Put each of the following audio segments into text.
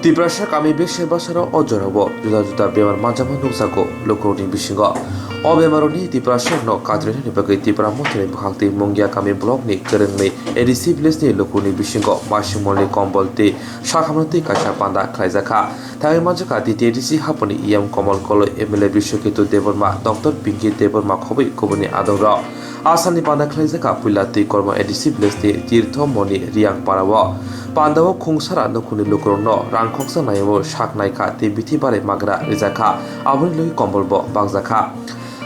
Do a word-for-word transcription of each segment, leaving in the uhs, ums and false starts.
Tiprasa kami bese basaro o jorao juda juda bemar manjakma nukjago lukurokni bisingo. O bemarokni Tiprasarokno katrinani bagwi Tipra Mothani bwkhaktwi Mungia kami blockni kwrwngni A D C village-ni lukurokni bisingo maisingmolni kombol tei sakhamno twi kaisa panda khlaijakha. Thangwi manjakha D T A D C haponi E M Komol Koloi, M L A Biswaketu Debbarma, Doctor Pinky Debbarma khobwi kubuni adongrok. A salni panda khlaijak a puila twi kormo A D C village ni Tirtho Moni Riang para o. Panda o khungsara nukhungni lukurokno rang khoksa naiwi sak naikha tei bithi barai magra rijakha, aboni logi kombol bo bakjakha.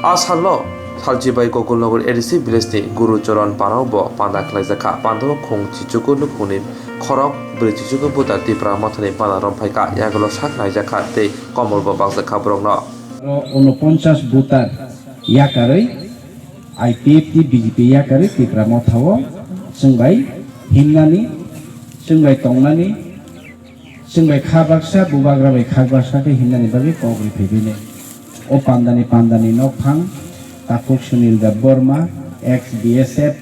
A salo salchi bai Gokulnagar A D C village ni Guru Choron para o bo panda khlaijakha. Panda o khung chichuku nukhungni khorok bwrwi chichuku buta Tipra Mothani panda romphaikha, yagulo sak naijakha tei kombol bo bakjakha borokno. Oro unoponchas butar yakarwi I P F T B J P yakarwi Tipra Motha o chwng bai himnani, chwng bai tongnani, chwng bai kha baksa, bubagra bai kha baksa khe himnani bagwi kok rw phaibainai. O pandani, pandani nokphang takhuk Sunil Debbarma, ex B S F,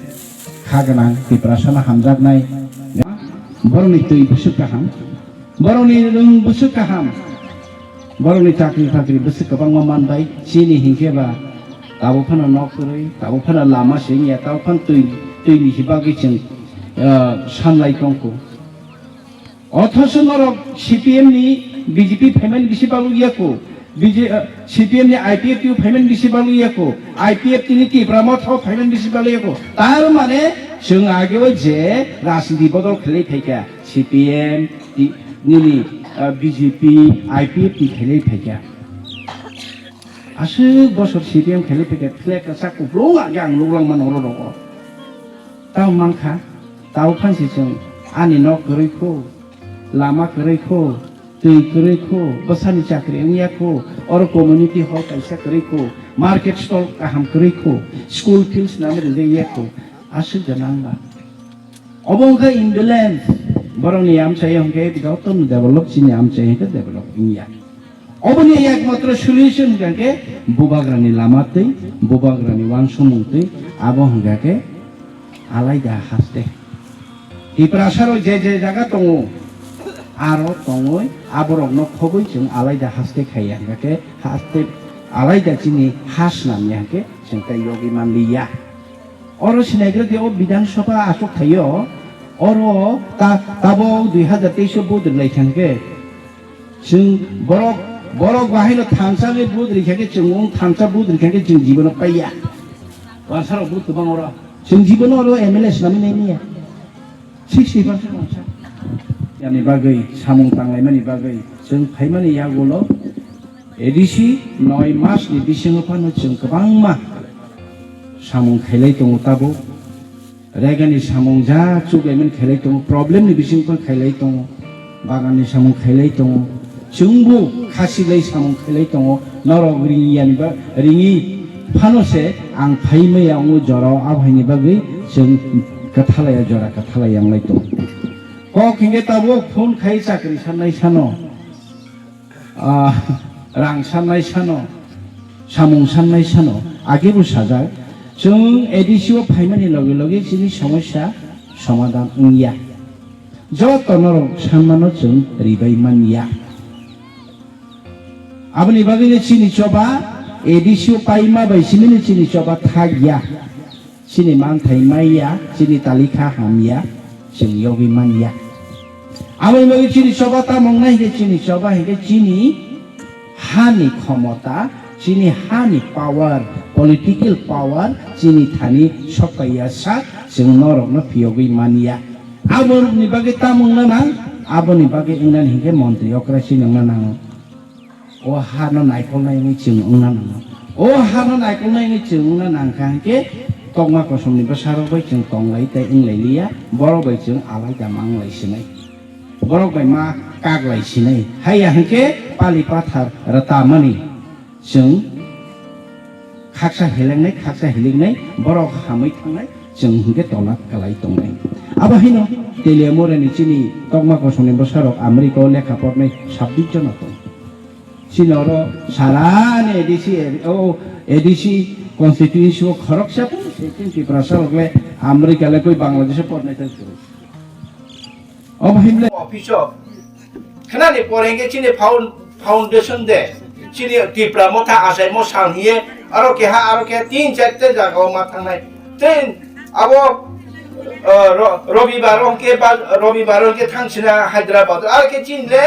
kha gwnang, Tiprasano hamjaknai. Borokni twi bwswk kaham, borokni rwng bwswk kaham. Borokni chakri phakri bwswk kwbangma manbai, chini hinkhe ba tabuk phano nok kwrwi, tabuk phano lama se wngya, tabuk phano twi, twini se bagwi chwng, ah, sanlai tongkho. Othocho norok C P M ni B J P phaimani bisi balwi yakho, B J, ah, C P M ni I P F T o phaimani bisi balwi yakho, I P F T ni Tipra Motha o phaimani bisi balwi yakho. Tar mane chwng ageo je rajniti bodol khlai phaikha, C P M, Ti-, nini, ah, B J P, I P F T khailai phaikha. Aswk bosor C P M khailai phaikha, flag kasak kuplung age ang nuklangma noro rogo. Tamo mankha, tamo phansi chwng ani nok kwrwi kho, lama kwrwi kho, twi kwrwi kho, bwsani chakri wngya kho, oro community hall kaisa kwrwi kho, market stall kaham kwrwi kho, school fields nang rijak ya kho, aswk da nang ba. Obo wngkha imbalance. Borokni amchai hwnkhe jotono develop, chini amchai hwnkhe develop wngya. Oboni ekmatro solution hwnkhe bubagrani lama twi, bubagrani uansukmung twi, abo hwnkhe alaida haste. Tiprasarok je je jaga tongo, aro tongwi aborokno khobwi chwng alaida haste khaiya hwnkhe haste alaida chini ha swnamya hwnkhe chwng tei yogwi manliya. Oro sinaigra de o Bidhan Sabha achuk thaio, oro ta-, tabok dui hazar teis o vote rwlai thangkhe, chwng borok, borok bahaino thansa le vote rikha khe chwng wng thansa vote rikha khe chwng jibono paiya. Wansarok vote kwbang oro. Chwng jibono oro M L A swnamwi nai manya. Sixty percent wngsa. Yani bagwi, samung tanglaimani bagwi, chwng phaimani yagulo A D C noi mas ni bisingo phano chwng kwbangma samung khailai tongo tabuk. Regani samung ja chuklaimani khailai tongo, problem ni bisingo phano khailai tongo, bagan ni samung khailai tongo. Chwngbo khasiklai samung khailai tongo, norok ringya ni ba, ringwi phano se ang phai maya wngo jorao, abo haini bagwi chwng kwthalaya jora kwthalaya wnglai tongo. Kok hinkhe tabuk phone khai chakri sannai sano, ah, rang sannai sano, samung sannai sano, agebo sajak, chwng A D C o phaimani loge loge chini somosya somadhan wngya. Joto norok sanmano chwng ribai manya. Aboni bagwino chini choba A D C o paima bai simino chini choba thakya. Chini manthai maiya, chini talikha hamya, chwng yogwi manya. Aboni bagwi chini choba tamo wngnai hinkhe chini choba hinkhe chini hani khomota, chini hani power, political power, chini thani sokpaiya sak, chwng norokno phiyogwi manya. Aboni bagwi tamo wngna nang, aboni bagwi wngnani hinkhe montri okra chini wngna nango. O hano naikolnai wngwi chwng wngna nango. O hano naikolnai wngwi chwng wngna nangkha hinkhe tokma kosomni bwsarok bai chwng tonglai tei wnglai liya, borok bai chwng alaida manglai sinai. Borok bai ma kaklai sinai. Haiya hinkhe pali pathar rwtamani chwng khaksa helengnai, khaksa helengnai, borok hamwi thangnai, chwng hinkhe tola kwlai tongnai. Abo haino Teliamurani chini tokma kosomni bwsarok America o lekha pornai sabbish jona tongo. Chini oro sarani A D C area, o A D C constituency o khoroksa tong, sekin Tiprasa rok le America le koi Bangladesh o pornai tong. Obo himle office o Khnani pore hwnkhe chini found-, foundation de, chini Tipra motha achaimo sal hiye, aro keha, aro keha tin char te jaga o ma thangnai. Tei abo, uh, ro-, Robibar o hwnkhe ba, Robibar o hwnkhe thangsina Hyderabad. Aro khe chini le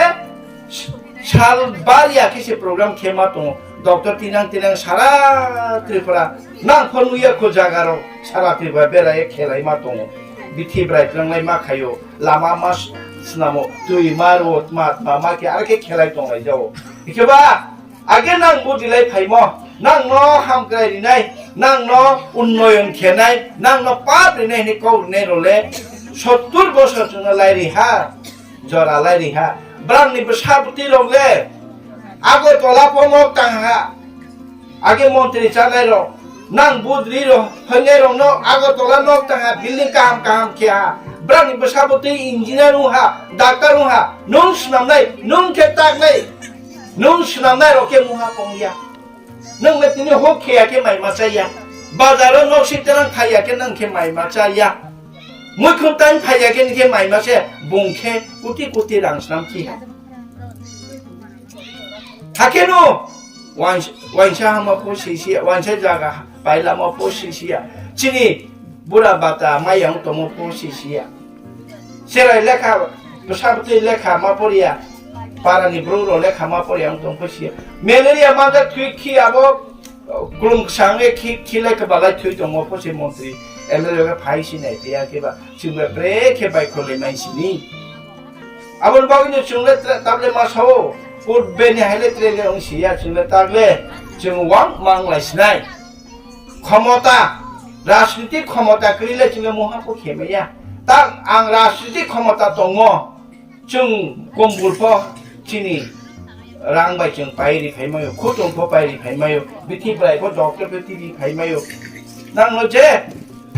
sal bar ya khe se program khe ma tongo. Doctor tinang tinang sara Tripura nang phano ya kho jaga rok sara Tripura berai khelai ma tongo. Bithi brai tlanglai ma khayo. Lama ma s-, snamo, twi ma rot ma, ma, ma khe, aro khe khelai tonglai jao. Hikhe ba, age nang budilai phaimo, nang no hamkrai rinai, nang no unnoyon khenai, nang no pap rinai hini kok rinai role, sottur bosor chwngno lai ri ha, jora lai ri ha. Brang ni bwsa bwtwi rok le, Agartala pho nok tang ha. Age montri chanai rok, nang budri rok, hwngnai rok no Agartala nok tang ha, building kaham kaham khe ha. Brang ni bwsa bwtwi engineer wng ha, doctor wng ha, nung swnamnai, nung khe taknai, nung swnamnai rok khe mungha pong ya. Nung le tini hok khe ya khe mai ma cha ya. Bazar o nok si terang khai ya khe nung khe mai ma cha ya. Muikhum tain phai ya khe nung khe mai ma se bung khe kuti kuti rang swnam khi ha. Hakhe no, wains-, wainsa hama pho sisiya, wainsa jaga pailama pho sisiya. Chini bura bata mayang tomo pho sisiya. Serai lekha, bwsa bwtwi lekha ma poriya. Parani bru ro lekha ma poriya ang tong pho siya. Malaria ma da thwi khi abo, kulum sange khi, khi lekha balai thwi tomo pho se montri. M L A ga phai si nai phiya khe ba. Chwng bai brekhe bai khorlai mai sini. Aboni bagwino chwng le tra-, tablet ma sao, put beni hai le tre le wng siya, chwng le tagle, chwng wang mang lai sinai. Khomota, rajniti khomota kwrwi le chwng le mungha khe maya. Ta ang rajniti khomota tongo, chwng kombul pho chini rang bai chwng pai ri phai mayo, khutung pho pai ri phai mayo, bithi bwrai pho doctor pho twi ri phai mayo. Nang no je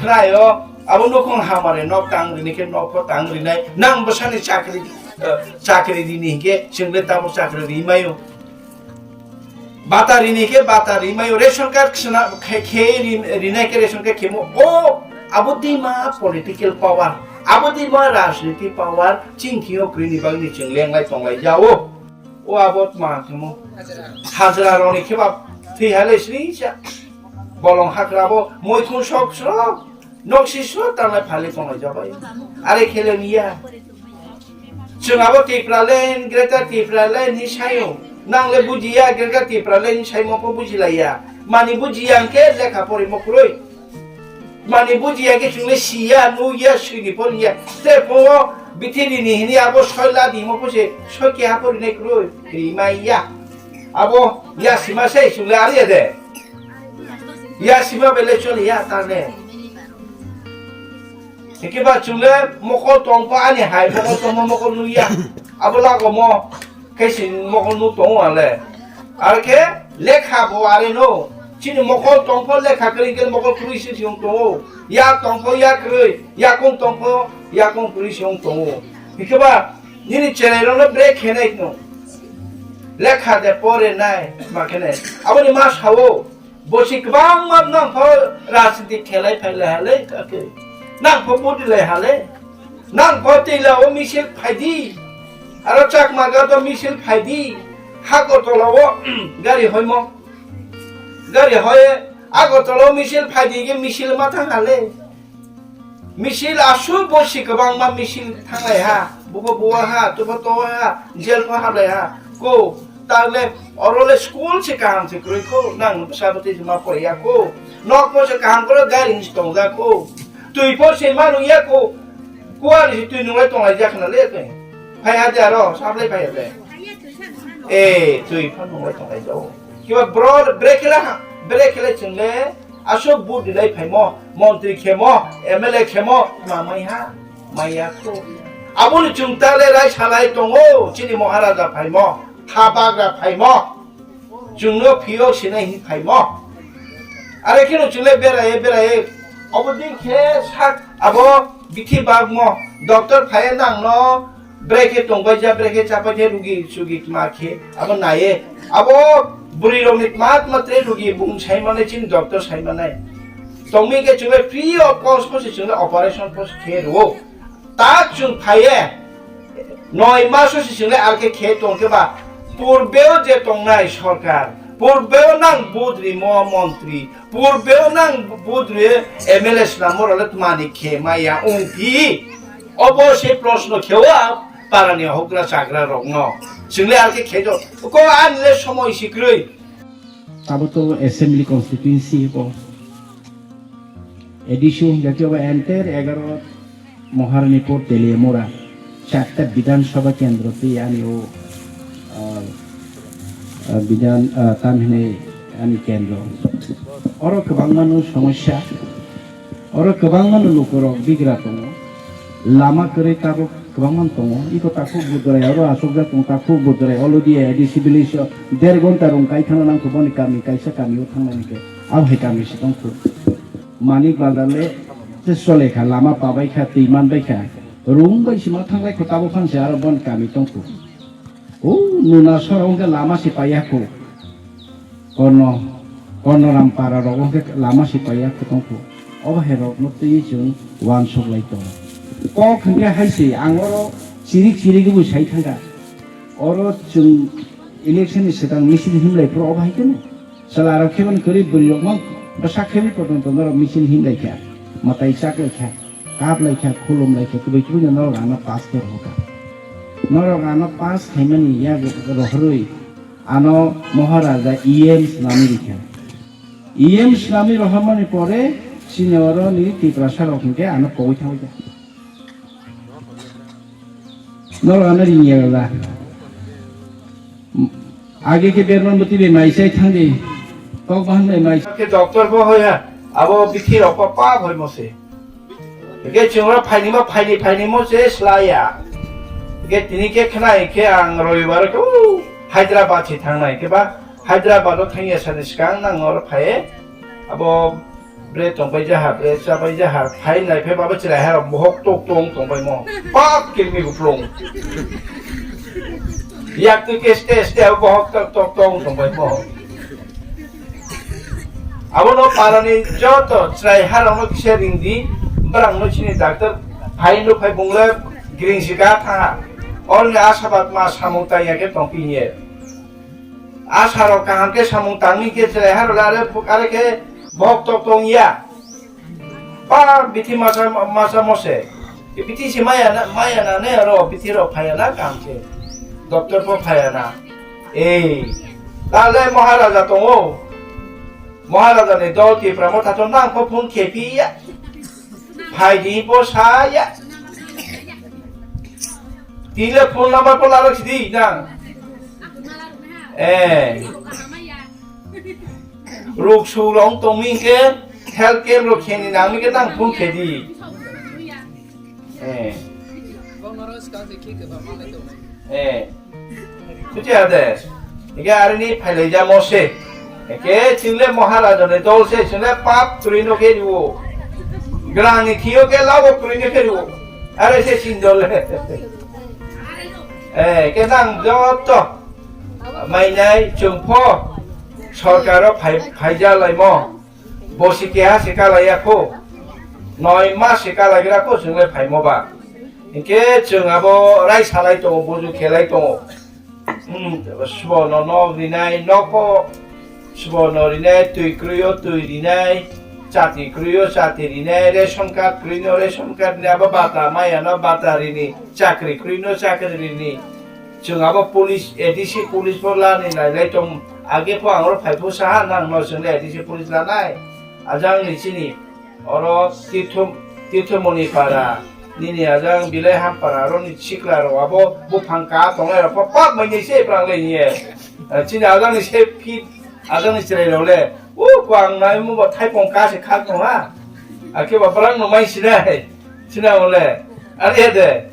khnayo, abo nukhung hamare nok tang rini khe nok pho tang rinai, nang bwsani chakri, eh, chakri rini hinkhe chwng le tamo chakri ri mayo. Bata rini khe bata ri mayo, ration card khna-, khe, khe ri-, rinai khe ration card khemo. O, abo twi ma political power, abo twi ma rajniti power, chini thwio kwrwini bagwi chwng lenglai tonglai jao. O abo tma khemo. Hajra roni khe ba thwi halai sri cha. Bolong hakra bo moikhung sok sok. Nok si sok tanglai phalai tonglai jabai. Are khele miya. Chwng abo Tipraland, Greater Tipraland ni sayo. Nang le bujiya, Greater Tipraland ni saimo pho bujilaiya. Mani bujiya hwnkhe lekha porimo kwrwi. Mani bujiya khe chwng le siya, nuya, swini pho liya. Te pho bithi rini hini abo soi la dimo pho se soi keha pho rinai kwrwi. Rimaiya. Abo ya sima se chwng le ariya de. Ya sima bele choliya tane. Hikiba chwng le mokol tong pho ani hai mokol tongmo mokol nuya. Abo lagomo khe se mokol nu tongo ang le. Ar khe lekha bo are no. Chini mokol tong pho lekha kwrwi khe mokol kwrwi se se wng tongo. Ya tong pho ya kwrwi, yakung tong pho yakung kwrwi se wng tongo. Hikiba nini cherai rok no bre khenai no. Lekha de pore nai ma khenai. Aboni ma sao. Bosi kwbangma nang pho rajniti khelai phailai halai kake. Nang pho budilai halai. Nang pho tila o misil phaidi. Aro Chakma Ghat o misil phaidi. Hakotola o gari hoimo. Gari hoye Agartala o misil phaidi ge misil ma thang halai. Misil aswk bosi kwbangma misil thanglai ha, bubo buwa ha, tubo towa ha, jail pho hablai ha. Ko, tale oro le school se kaham se kwrwi ko, nang bwsa bwtwi se ma poriya ko. Nok pho se kaham kwrwi gari hinwi tongjak ko. Twi pho se ma nungya ko. Kuwari se twi nunglai tonglai jak na le twi. Phai ha de aro, sablai phai ha de. Eh, twi pho nunglai tonglai jao. Kiba bro, brekela ha, brekela chwngle, Aswk budilai phaimo, montri khemo, M L A khemo, ma maiha, maiya kho. Aboni chwng tale rai salai tongo, chini Maharaja phaimo, ha bagra phaimo, chwngno phiyok sinai hin phaimo. Are kheno chwng le beraye, beraye, obo din khe sak, abo bithi bagmo, doctor phaiye nangno, Brekhe tongbaija, brekhe chapaija, rugi sugi tma khe abo naiye. Abo bwrwi rokni tma tma tre rugi bung saimanai, chini doctor saimanai. Tongmi khe chwngno free of cost pho se chwngno operation pho se khe rwo. Ta chwng phaiye, Noi maso si single alke khe tong khe ba, purbeo je tongnai sorkar, purbeo nang budri mo montri, purbeo nang budri M L A swnamorale tmani khe maya ungphi? Obo se proshno kheo a parani hokra chagra rokno. Single alke khe jo, ko anle somoi sikrwi. Abo to assembly constituency ko. A D C hingkha khe bo entire egaro Maharani Port Teliamura, chatta Bidhan Sabha kendro tei ani o, ah, ah, Bidhan, ah, tam hinwi ani kendro. Oro kwbangma no somosya, oro kwbangma no lukurok bigra tongo, lama kwrwi tabuk kwbangma tongo. Iko takhuk Budrai oro asukjak tongo, takhuk Budrai Olodia A D C village o der ghonta rung kai thangna nangkho boni kami kaisa kami o thangnani khe. Abo hai kami se tongkho. Manik Bazar le te chole kha, lama pabai kha, twi man bai kha. Rung bai sima thanglai kho, tabuk phan se aro boni kami tongkho. O nuna sora wngkhe lama se paiya kho. Korno, Kornoram para rok wngkhe lama se paiya kho tongkho. Obo hai rokno twi chwng uansuk lai tongo. Kok hwnkhe hai se, ang oro chirik chirik bo sai thangkha. Oro chwng election ni swkang misil himlai phuru obo hai kheno. Chwla rok khe boni kwrwi bwrwi rok mang bwsa khe boni potonto norok misil himlai kha, mwtai chaklai kha, kaplai kha, khulumlai kha, kubui kubui no norok ano pass khe rohor kha. Norok ano pass khaimani yak rohorwi ano Maharaja E M swnamwi rikha. E M swnamwi rohormani pore chini oro ni Tiprasa rok hinkhe ano pogwi thangwi kha. Norok ano ringya la. Age khe berman bwtwi bai mai chai thangdi. Tok bahan bai mai. Khe doctor bo hoya, abo bithi rok pa pa hoi mo se. Khe chungra phaini ma phaini phaini mo se slaya. Khe tini khe khnai khe ang roibar khe u Hyderabad se thangnai khe ba Hyderabad o thangya sani swkang nang oro phai. Abo Bre tongpai jaha, bre chapai jaha, phai nai phai baba chwrai harok bohok tok tong tongpai mo. Pap kirmi guplung. Yak tu ke ste ste abo bohok tok tok tong tongpai mo. Abo no parani joto chwrai harok no kisa ring di, barang no chini doctor phai no phai bungle gring sika tha. Ol ni asabad ma samung tang ya ke tong pi ye. Asarok kaham khe samung tangwi khe chwrai harok are, are khe bohok tok tong ya. Pa bithi masa, masa mose. Bithi si maya na, maya na ne ro bithi ro phaya na kaham khe. Doctor po phaya na. Ei, tale Maharaja tongo. Maharaja ni dol Tipra Motha to nang po phone khe pi ya. Phai di po sa ya. Tile phone number po laro sidi nang. Eh. Ruk su rong tong mi ke health camp rok kheni nang mi ke nang phone khe di. Eh. Eh. Kuchi ade. Ike ari ni phailai ja mo se. Eke chingle Maharaja ne dol se chingle pap turi no ke riwo. Grang ni thiyo ke lawo turi no ke riwo. Are se chin dol le. Eh, ke nang joto. Mainai chwng pho sorkaro phai, phaija laimo. Bosi keha se kalai ya kho. Noi mas se kalai gra kho chwng le phaimo ba. Hinkhe chwng abo rai salai tongo, buju khelai tongo. Hmm, sbo no nok rinai, nok pho sbo no rinai, twi kwrwi o twi rinai, chati kwrwi o chati rinai, ration card kwrwi no ration card rinai, abo bata maya no bata rini, chakri kwrwi no chakri rini. Chwng abo police, A D C police bo lani nailai tong. Age pho ang oro phai pho saha nang no chwng le A D C police lanai. Ajang ni chini oro Tirtho, Tirthomoni para, nini ajang Bilai Hampara, aro ni sikla rok abo buphang ka tongnai rok pho pap mai ni se phrang le ni ye. Chini ajang ni se phi, ajang ni chwrai rok le. U kwang nai mu bo thaipong ka se khak tong ha. Ake ba brang no mai sinai. Sina ole. Are de.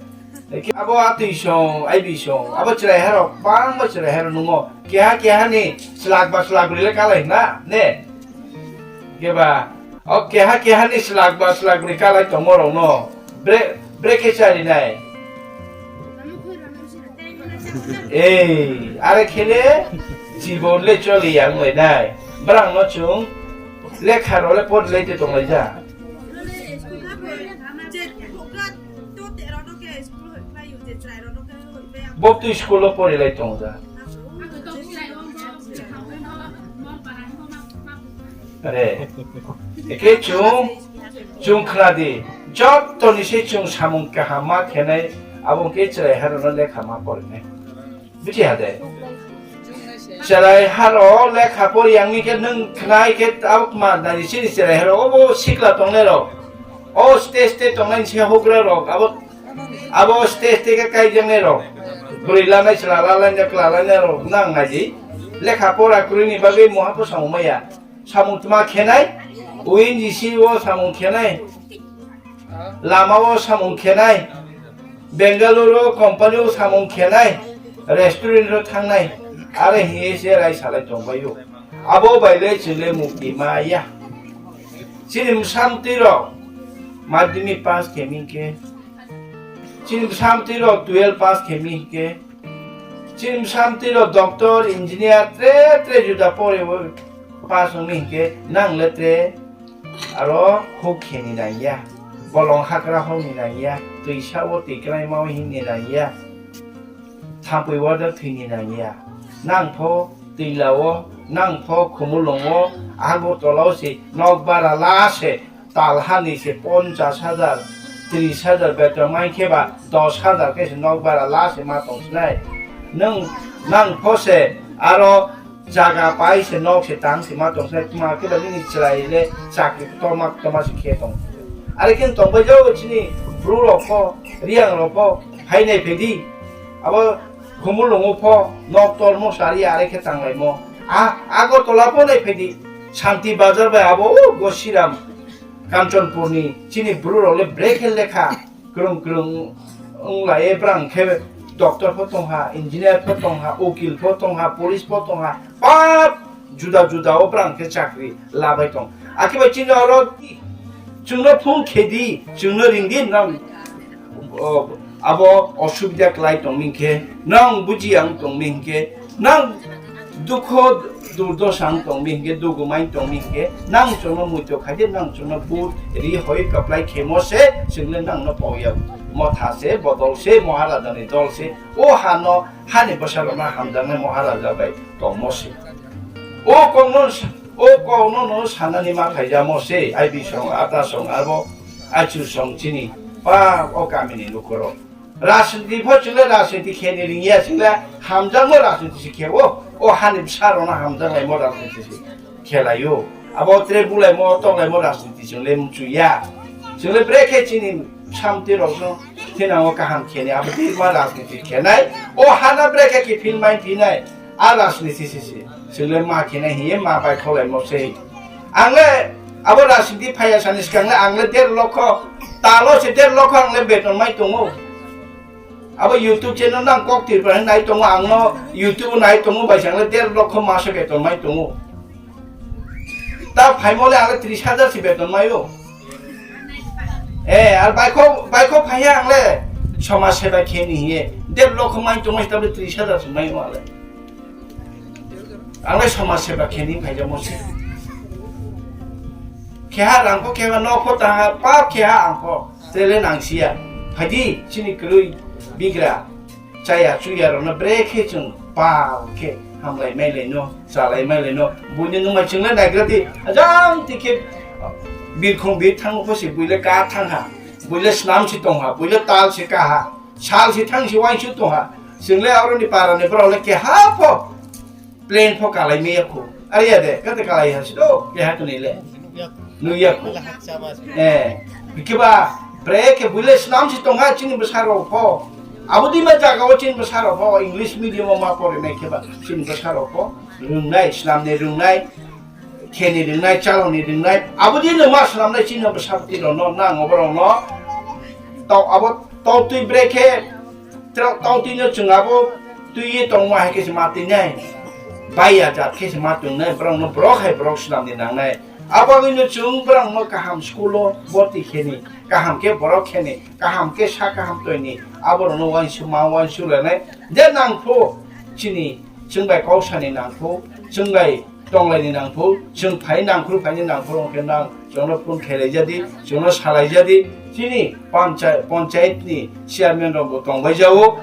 Eke abo atwi song, aibi song, abo chwrai harok, bangma chwrai harok nungo. Keha keha ni slak ba slak brwi le kalai na, ne? Keba, o keha keha ni slak ba slak brwi kalai tongo rok no. Bre, bre khe chari nai. Ei, are khele jibon le choli yang lai nai. Brang no chung lekha ro le por le te tong lai ja. School ka bo, je program to tero no ke school hoi khlai yo, je chwrai rok no ke Bo twi school o porilai tongjak. Re. Eke chung, chung khna di. Jottoni se chung samung kaham ma khenai, abo ke chwrai harano lekha ma porinai. Buji ha de? Chwrai haro lekha pori yang ni khe nwng khnai khe abo ma nai chini chwrai haro obo sikla tongnai rok. O stage stage tongnai se hogra rok. Abo Abo stage tei khe kaijaknai rok, bwrwi lanai, chwla lanai, chwla lanai rok nang nai di. Lekha pora kwrwini bagwi muha po samung maya. Samung tma khenai, O N G C o samung khenai, lama o samung khenai, Bengaluru o company o samung khenai, restaurant o thangnai, are hiye se rai salai tongbaio. Abo bai le chwng le mukti maya. Chini bwsam twi rok madhyamik pass khe ming khe, chini bwsam twi rok twelve pass khe ming khe, chini bwsam twi rok doctor, engineer tre tre juda pore bo pass wng ming khe, nang le tre aro huk khe ni nang ya, bolong hakra hok ni nang ya, twisa o twi kwlaima o hin ni nang ya. Thampui warda thwini nangya. Nang pho twilao, nang pho khumulwngo, Agartala o se nok bara la se, talhani se ponchas hajar, tris hajar beton mai khe ba dos hajar khe se nok bara la se ma tong sinai. Nwng, nang pho se aro jaga pai se nok se tang se ma tong sinai, tma khe ba nini chwrai le chakri kotorma kotorma se khe tong. Are khe tong bai jao chini bru rok pho, riyang rok pho, Hai nai phaidi, abo Khumulwngo pho nok tormo sari are khe tanglaimo. A Agartala pho nai phaidi, Shanti Bazar bai abo o Gosiram Kanchanpurni chini bru rok le brekhe lekha kwrwng kwrwng wng lai, brang khe doctor pho tongha, engineer pho tongha, ukil pho tongha, police pho tongha, pap juda juda o brang khe chakri labai tong. Akhe bai chini oro chwngno phone khedi, chwngno ringdi, nang, o, abo osubida klai tongmi khe, nang buji ang tongmi khe, nang dukho durdosa ang tongmi khe, dugumai tongmi khe, nang chwngno muito khaidi, nang chwngno but ri hoi kaplai khemo se, chwngle nangno pawya motha se, bodol se, Maharajani dol se, o hano, hani bwsarokno hamjaknai Maharaja bai tongmo se. O kokno, o kokno no sanani ma phaijamo se, ai bisong, ata song, abo achu song chini, pa o kamini lukorok. Rajniti pho chwle rajniti kheni ringya chwle hamjakmo rajniti se khe o, o hani bwsarokno hamjaklaimo rajniti se khelaio. Abo tre bulaimo, toklaimo rajniti chwng le muchungya. Chwng le brekhe chini samti rokno thinango kaham kheni, abo birma rajniti khenai. O hana brekhe kiphil mai phinai. A rajniti sisi. Chwng le ma khenai hiye ma bai kholaimo sei. Ang le abo rajniti phaiya sani swkang le ang le der lokho, talo se der lokho ang le beton mai tongo. Abo YouTube channel nang kok Tripura nai tongo, ang no YouTube nai tongo, bai sang le der lokho masa beton mai tongo. Ta phaimo le ang le tris hajar se beton maio. Eh, ar baikho, baikho phaiya ang le somaj seba kheni hiye. Der lokho mai tongo, ta le tris hajar se maio ang le. Ang le somaj seba kheni phaijamo se. Keha rang pho, keha nok pho tangha, pap keha ang pho. Tele nangsiya. Phaidi chini kwrwi bigra. Chaya chuya rokno brekhe chwng pal khe hamlai mailai no, chalai mailai no. Buini nungmai chwng le naigra di. Ajang tikhe birkhong bir thang pho se buile ka thang ha. Buile snam se tong ha. Buile tal se ka ha. Sal se thang se wainsu tong ha. Chwng le aroni para ni borok le keha pho. Plane pho kalai maya kho. Are ya de, kate kalai ha sito, keha kwnwi le. Nukya kho. Eh, bikhe ba, bre khe buile snam si tongha chini bwsarok pho. Abo dima jaga o chini bwsarok pho, English medium o ma porinai khe ba, chini bwsarok pho. Rwngnai, snamni rwngnai, kheni rwngnai, chaloni rwngnai. Abo dino ma snamnai chini bwsarok twi rokno, nang oborokno. Tau abo, tau twi bre khe, Tro-, tongtwino chwng abo twiwi tongma hai khe se ma twinai. Baiya jat khe se ma tongnai, borokno borok hai borok swnamni nangnai. Abo bagwino chwng borokno kaham school-o boti kheni, kaham khe borok kheni, kaham khe sa kaham toini, aborokno uansukma uansuk lanai. Je nangkho chini, chwng bai kok sani nangkho, chwng bai tonglaini nangkho, chwng phai nangkhru phaini nangkhro hwnkhe nang chwngno phone khelai jadi, chwngno salai jadi, chini panchayat, panchayat ni chairman rok bo tongbai jago,